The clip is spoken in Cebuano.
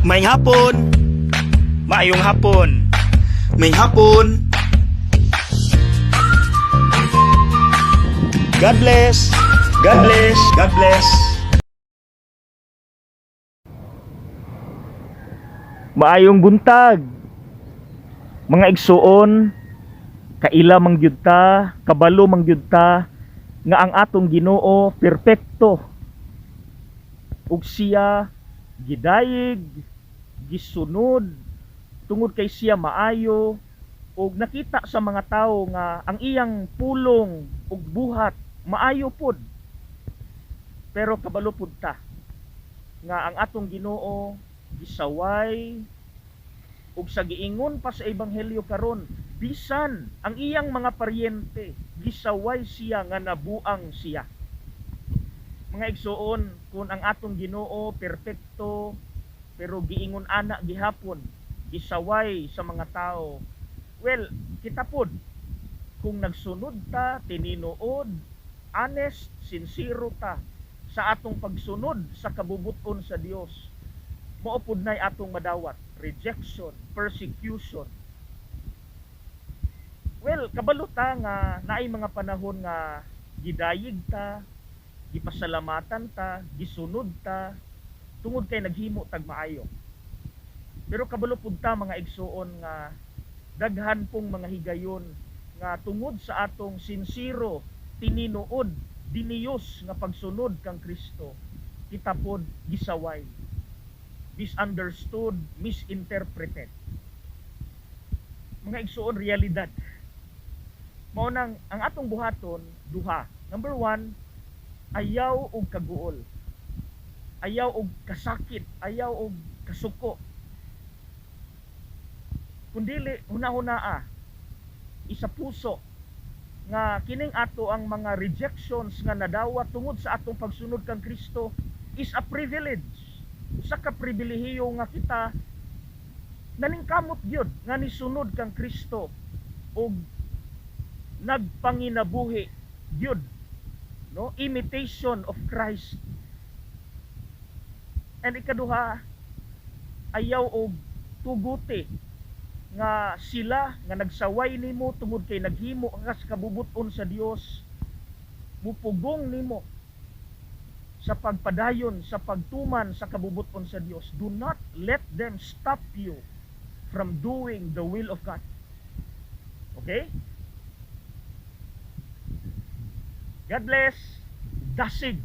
Maayong hapon. Maayong hapon. Maayong hapon. God bless. God bless. God bless. Maayong buntag. Mga igsuon, kaila man gyud ta, kabalo man gyud ta nga ang atong Ginoo perpekto. Ug siya gidayig, gisunod tungod kay siya maayo ug nakita sa mga tawo nga ang iyang pulong ug buhat maayo pod. Pero kabalo pud ta nga ang atong Ginoo gisaway ug sa giingon pa sa ebanghelyo karon, bisan ang iyang mga paryente gisaway siya nga nabuang siya. Mga igsuon, kung ang atong Ginoo perpekto pero giingon ana gihapon gisaway sa mga tao, well, kita pod kung nagsunod ta tinuod, honest, sincero ta sa atong pagsunod sa kabubut-on sa Dios, mao pud nay atong madawat: rejection, persecution. Well, kabalo ta nga naay mga panahon nga gidayig ta, gipasalamatan ta, gisunod ta tungod kay naghimo tag maayo. Pero kabalo pud ta, mga igsuon, nga daghan pong mga higayon nga tungod sa atong sinsero, tininuod, diniyos nga pagsunod kang Kristo, kita pod gisaway, misunderstood, misinterpreted. Mga igsuon, realidad. Mao nang ang atong buhaton duha. Number one, ayaw og kaguol. Ayaw og kasakit, ayaw og kasuko. Kung dili, huna-hunaa isa puso nga kining ato ang mga rejections nga nadawat tungod sa atong pagsunod kang Kristo is a privilege. Usa ka pribilehiyo nga kita naningkamot gyud nga nisunod kang Kristo og nagpanginabuhi gyud, no, imitation of Christ. And ikaduha, ayaw og tuguti nga sila nga nagsaway nimo tungod kay naghimo ka sa kabubut-on sa Dios mupugong nimo sa pagpadayon sa pagtuman sa kabubut-on sa Dios. Do not let them stop you from doing the will of God. Okay? God bless. Dasig.